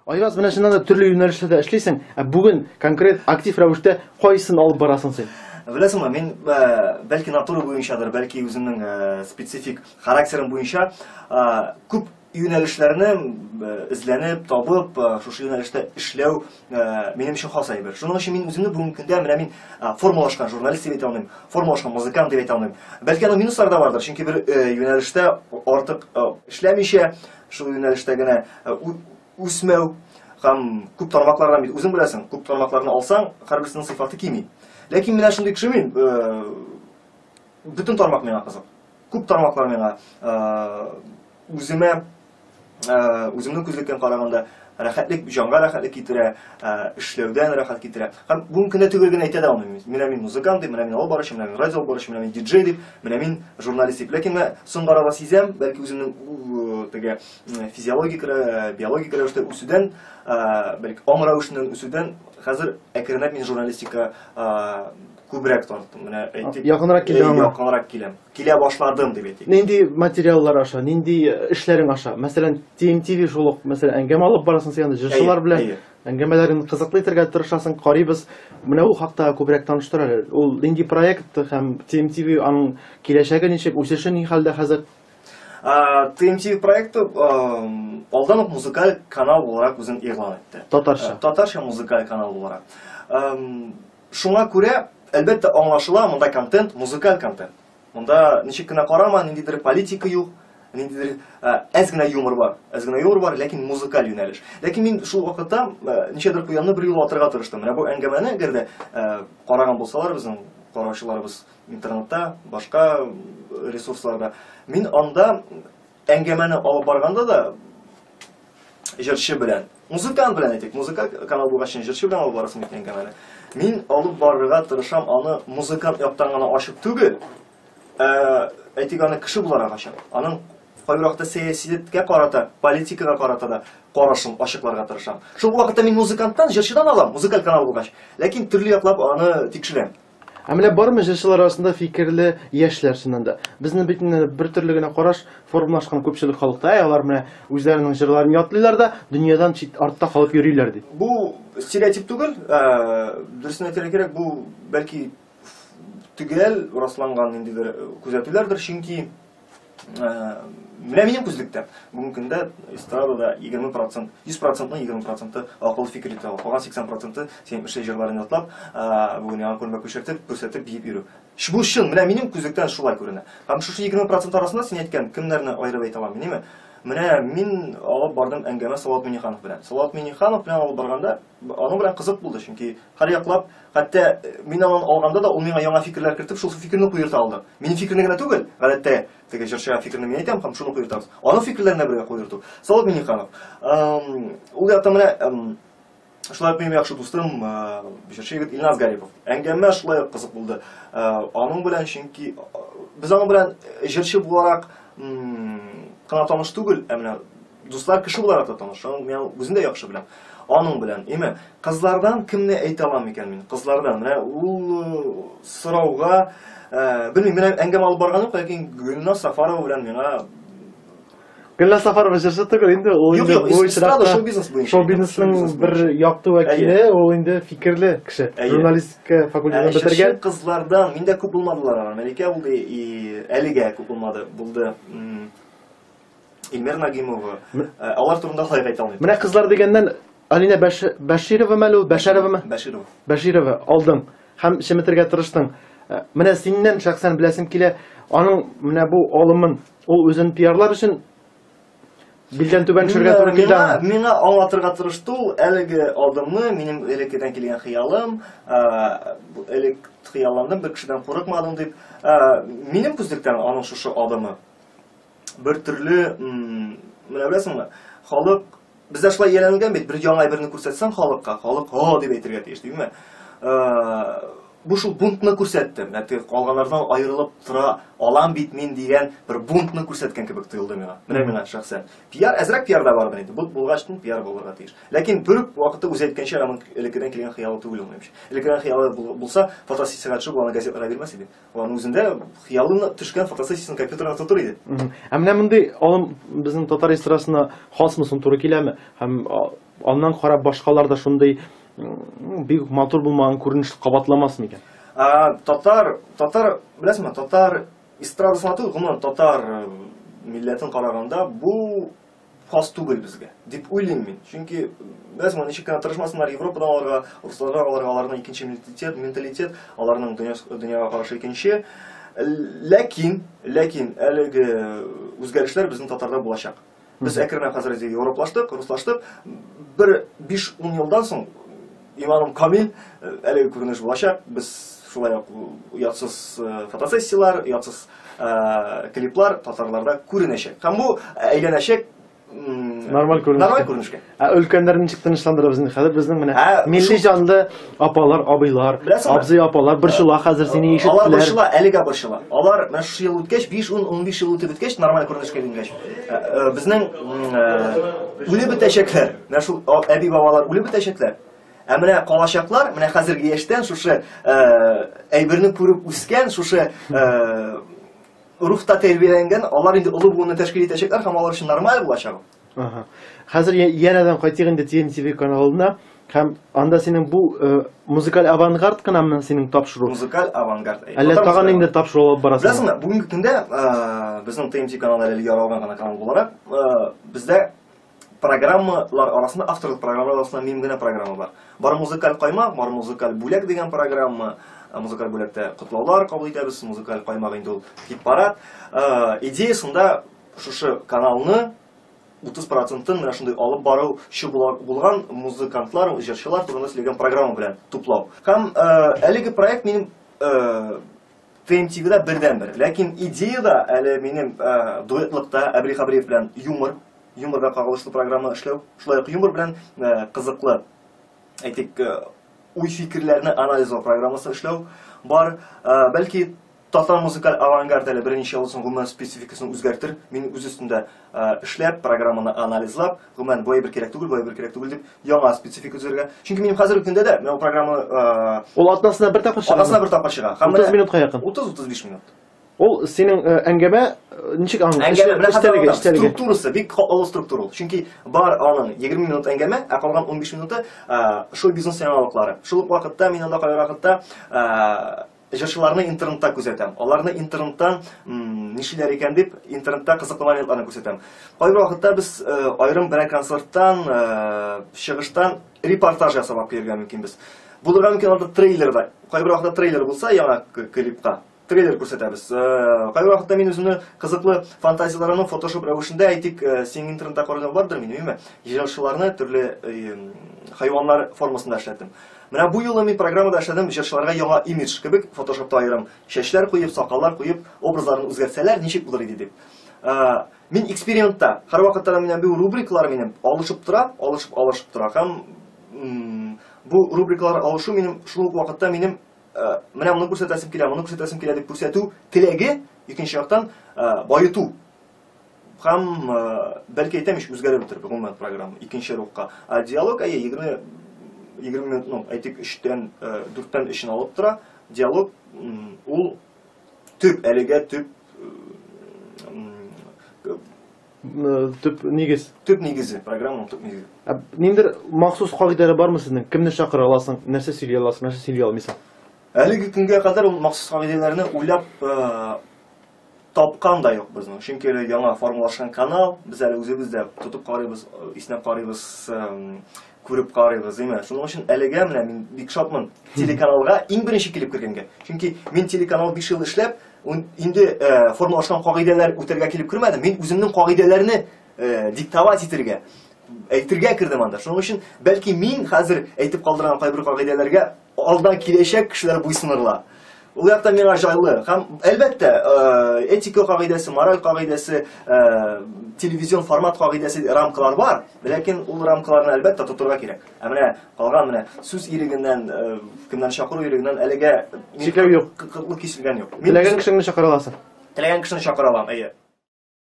Айваз, менә чыннан да төрле юнәлешләрдә эшлисең, ә бүген конкрет актив рәвештә кайсын алып барасың син? Беләсеңме, мин бәлки натура буенчадыр, бәлки үземнең специфик характерым буенча күп юнәлешләрне эзләнеп, табып, шушы юнәлештә эшләү минем өчен хас әйбер. Шуның өчен мин үземне бүгенге көндә менә мин формалашкан журналист дип әйтә алмыйм, формалашкан музыкант дип әйтә алмыйм. Бәлки аның минуслары да бардыр, чөнки бер юнәлештә артык эшләмичә, шул юнәлештә генә үсмәү һәм күп тармаклардан бит үзең беләсең, күп тармакларны алсаң, һәрберсенең сыйфаты кими. Ләкин менә шундый кеше мин, бөтен тармак миңа кызык. Күп тармаклар миңа үземә үземнең күзлектән караганда рәхәтлек, җанга рәхәтлек китерә, эшләүдән рәхәт китерә. Һәм бүгенге көндә төгәл генә әйтә дә алмыйм. Менә мин музыкант дип, менә мин алып баручы, менә мин радио алып баручы, менә мин диджей дип, менә мин журналист дип. Ләкин менә соңгы арада сизәм, бәлки үземнең теге физиологик, биологик рәвештә үсүдән, бәлки аң рәвешеннән үсүдән хәзер әкренләп мин журналистика күбрәк тарттым. Менә әйтик, якынрак килдем аңа. Якынрак киләм. Килә башладым дип әйтик. Нинди материаллар аша, нинди эшләрең аша? Мәсәлән, TMTV шул ук, мәсәлән, әңгәмә алып барасың син анда җырчылар белән. Әңгәмәләрен кызыклы итәргә тырышасың, карыйбыз. Менә ул хакта күбрәк таныштыр әле. Ул нинди проект һәм TMTV аның киләчәге ничек, үсеше ни хәлдә хәзер? TMTV проекты алдан ук музыкаль канал буларак үзен игълан итте. Татарча. Татарча музыкаль канал буларак. Шуңа күрә, әлбәттә, аңлашыла, монда контент, музыкаль контент. Монда ничек кенә карама, ниндидер политика юк, ниндидер әз генә юмор бар, әз генә юмор бар, ләкин музыкаль юнәлеш. Ләкин мин шул вакытта ничәдер куянны бер юлы атырга тырыштым. Менә бу әңгәмәне, әгәр дә караган булсалар безнең караучыларыбыз интернетта, башка ресурсларда, мин анда әңгәмәне алып барганда да җырчы белән, музыкант белән әйтик, музыка канал булгач, җырчы белән алып барасың бит әңгәмәне. Мин алып барырга тырышам аны музыкант яктан гына ачып түгел, әйтик, аны кеше буларак ачам. Аның кайбер вакытта сәясәткә карата, политикага карата да карашын ачыкларга тырышам. Шул вакытта мин музыканттан, җырчыдан алам, музыкаль канал булгач, ләкин төрле яклап аны тикшерәм. Ә менә бармы җырчылар арасында фикерле яшьләр чыннан да? Безнең бит инде бер төрле генә караш формалашкан күпчелек халыкта, әй, алар менә үзләренең җырларын ятлыйлар да, дөньядан чит артта калып йөриләр ди. Бу стереотип түгел, дөресен әйтергә кирәк, бу бәлки төгәл расланган ниндидер күзәтүләрдер, чөнки менә минем күзлектә бүгенге көндә эстрадада 20%, 100%-ның 20%-ы акыллы фикер итә ала. Калган 80%-ы синең эшле җырларын ятлап, бүген яңа күлмәк күчертеп, күрсәтеп биеп йөрү. Бу чын, менә минем күзлектән шулай күренә. Һәм шушы 20% арасында син әйткән кемнәрне аерып әйтә алам, минеме? Менә мин алып бардым әңгәмә Салават Миңнеханов белән. Салават Миңнеханов белән алып барганда, аның белән кызык булды, чөнки һәр яклап, хәтта мин аны алганда да ул миңа яңа фикерләр кертеп, шул фикерне куерта алды. Минем фикерне генә түгел, гадәттә теге җырчыга фикерне мин әйтәм һәм шуны куертабыз. Аның фикерләренә бергә куерту. Салават Миңнеханов. Ул якта менә шулай ук минем яхшы дустым, җырчы егет Илназ Гарипов. Әңгәмә шулай ук кызык булды. Аның белән, чөнки без аның белән җырчы буларак кына таныш түгел, ә менә дуслар кеше буларак та таныш. Аның мин үзем дә яхшы беләм. Аның белән, име, кызлардан кемне әйтә алам икән мин? Кызлардан, менә ул сорауга, белмим, менә әңгәмә алып барган юк, ләкин Гөлназ Сафарова белән миңа Гөлназ Сафарова җырчы түгел инде, ул Юк, инде юк, бу эстрада очракта шоу-бизнес буенча. Шоу-бизнесның Шоу-бизнес бер буенча. якты вәкиле, ул инде фикерле кеше. Журналистика факультетын Җырчы бетергән. кызлардан миндә күп булмадылар алар. Мәликә булды, и әлегә күп булмады. Булды. Эльмира Нагимова. Алар турында алай әйтә алмыйм. Менә кызлар дигәннән Алина Бәширова мәле ул, Бәшәровамы? Бәширова. Бәширова алдың һәм чеметергә тырыштың. Менә синнән шәхсән беләсем килә, аның менә бу алымын ул үзен пиарлар өчен билдән түбән төшергә туры килде аңа. Миңа аңлатырга тырышты ул әлеге адымны, минем элеккедән килгән хыялым, элек хыялландым, бер кешедән курыкмадым дип. Минем күзлектән аның шушы адымы бер төрле, менә беләсеңме, халык бездә шулай ияләнгән бит, бер яңа әйберне күрсәтсәң халыкка, халык «О» дип әйтергә тиеш, димме? Бу шул бунтны күрсәтте. Менә теге калганнардан аерылып тора алам бит мин дигән бер бунтны күрсәткән кебек тоелды миңа. Менә миңа шәхсән. Пиар, әзрәк пиар да бардыр инде. Бунт булгач, пиар булырга тиеш. Ләкин бер үк вакытта үзе әйткәнчә, аның элеккедән килгән хыялы түгел ул минемчә. Элеккедән хыялы булса, фотосессиягә төшеп, аны газеталарга бирмәс иде. Ул аның үзендә хыялына төшкән фотосессиясен компьютерына тотыр иде. Ә менә мондый алым безнең татар эстрадасына хасмы соң, туры киләме? Һәм Аннан карап башкалар да шундый бик матур булмаган күренеш кабатламас микән? Татар, татар, беләсеңме, татар эстрадасына түгел, гомумән татар милләтен караганда бу хас түгел безгә, дип уйлыйм мин. Чөнки, беләсеңме, ничек кенә тырышмасыннар Европадан аларга, русларга аларга, аларның икенче менталитет, менталитет, аларның дөньяга карашы икенче. Ләкин, ләкин әлеге үзгәрешләр безнең татарда булачак. Без әкренләп хәзер инде европлаштык, руслаштык. Бер 5-10 елдан соң, иманым камил, әлеге күренеш булачак. Без шулай ук оятсыз фотосессияләр, оятсыз клиплар татарларда күренәчәк. Һәм бу әйләнәчәк нормаль күренешкә. Нормаль күренешкә. Ә өлкәннәрне ничек тынычландырабыз инде? Хәзер безнең менә милли җанлы апалар, абыйлар, абзый апалар борчыла хәзер сине ишеттеләр. Алар борчыла, әлегә борчыла. Алар менә шушы ел үткәч, 5, 10, 15 ел үтеп беткәч, нормаль күренешкә әйләнгәч, безнең үлеп бетәчәкләр. Менә шул әби-бабалар үлеп бетәчәкләр. Ә менә калачаклар, менә хәзерге яшьтән шушы әйберне күреп үскән, шушы рухта тәрбияләнгән, алар инде олы буынны тәшкил итәчәкләр һәм алар өчен нормаль булачак. Ага. Хәзер янәдән кайтыйк инде TMTV каналына һәм анда синең бу музыкаль авангард кынамы синең тапшыру? Музыкаль авангард. Әллә тагын инде тапшыру алып барасың? Беләсеңме, бүгенге көндә безнең TMT каналы әле яралган гына канал буларак, бездә программалар арасында, авторлык программалар арасында минем генә программа бар. Бар музыкаль каймак, бар музыкаль бүләк дигән программа. Музыкаль бүләктә котлаулар кабул итәбез, музыкаль каймак инде ул хит-парад. Идеясында шушы каналны 30%-ын менә шундый алып баручы булган музыкантлар, җырчылар турында сөйләгән программа белән туплау. Һәм әлеге проект минем TMTV-да бердәнбер. Ләкин идея да әле минем дуэтлыкта Әбри Хабриев белән юмор, юморга кагылышлы программа эшләү, шулай ук юмор белән кызыклы, әйтик, уй-фикерләрне анализлау программасы эшләү бар. Бәлки татар музыкаль авангард әле берничә ел соң гомумән спецификасын үзгәртер. Мин үз өстендә эшләп, программаны анализлап, гомумән болай бер кирәк түгел, болай бер кирәк түгел дип яңа специфика төзергә. Чөнки минем хәзерге көндә дә менә бу программа Ул атнасына бер тапкыр чыга. Атнасына бер тапкыр чыга. Һәм 30 минутка якын. 30-35 минут. Ул синең әңгәмә ничек аның Әңгәмә белән эчтәлеге, эчтәлеге? Структурасы бик олы структура ул. Чөнки бар аның 20 минут әңгәмә, ә калган 15 минуты шоу-бизнес яңалыклары. Шул ук вакытта мин анда кайбер вакытта җырчыларны интернетта күзәтәм. Аларны интернеттан нишлиләр икән дип, интернетта кызыклы моментларны күрсәтәм. Кайбер вакытта без аерым берәр концерттан, чыгыштан репортаж ясап алып килергә мөмкинбез. Булырга мөмкин анда трейлер да. Кайбер вакытта трейлер булса, яңа клипка трейлер күрсәтәбез. Кайбер вакытта мин үземне кызыклы фантазияләрне фотошоп рәвешендә, әйтик, син интернетта караган бардыр, мин белмим, җырчыларны төрле хайваннар формасында эшләттем. Менә бу юлы мин программада эшләдем, җырчыларга яңа имидж кебек фотошопта аерым чәчләр куеп, сакаллар куеп, образларын үзгәртсәләр, ничек булыр иде дип. Мин экспериментта. Һәр вакытта да минем бу рубрикалар минем алышып тора, алышып, алышып тора. Һәм бу рубрикалар алышу минем шул ук вакытта минем менә моны күрсәтәсем килә, моны күрсәтәсем килә дип күрсәтү теләге, икенче яктан баету. Һәм бәлки әйтәм ич, үзгәреп бетер гомумән программа икенче рухка. Ә диалог әйе, егерме минут, ну, әйтик, өчтән, дүрттән өчен алып тора. Диалог ул төп, әлегә төп, төп нигез. Төп нигезе, программаның төп нигезе. Ә ниндидер махсус кагыйдәләр бармы сезнең? Кемне чакыра аласың, нәрсә сөйли аласың, нәрсә сөйли алмыйсың? Әлеге көнгә кадәр ул махсус кагыйдәләрне уйлап тапкан да юк безнең. Чөнки әле яңа формалашкан канал, без әле үзебез дә тотып карыйбыз, иснәп карыйбыз, күреп карыйбыз, димме? Шуның өчен әлегә менә мин бик шатмын телеканалга иң беренче килеп кергәнгә. Чөнки мин телеканал 5 ел эшләп, инде формалашкан кагыйдәләр үтәргә килеп кермәдем. Мин үземнең кагыйдәләрне диктовать итәргә, әйтергә кердем анда. Шуның өчен бәлки мин хәзер әйтеп калдырган кайбер кагыйдәләргә алдан киләчәк кешеләр буйсынырлар. Ул якта миңа җайлы. Һәм әлбәттә, этика кагыйдәсе, мораль кагыйдәсе, телевизион формат кагыйдәсе рамкалар бар. Ләкин ул рамкаларны әлбәттә тотырга кирәк. Ә менә калган менә сүз ирегеннән, кемнән чакыру ирегеннән әлегә чикләү юк. Кытлык киселгән юк. Теләгән кешеңне чакыра аласың. Теләгән кешене чакыра алам, әйе.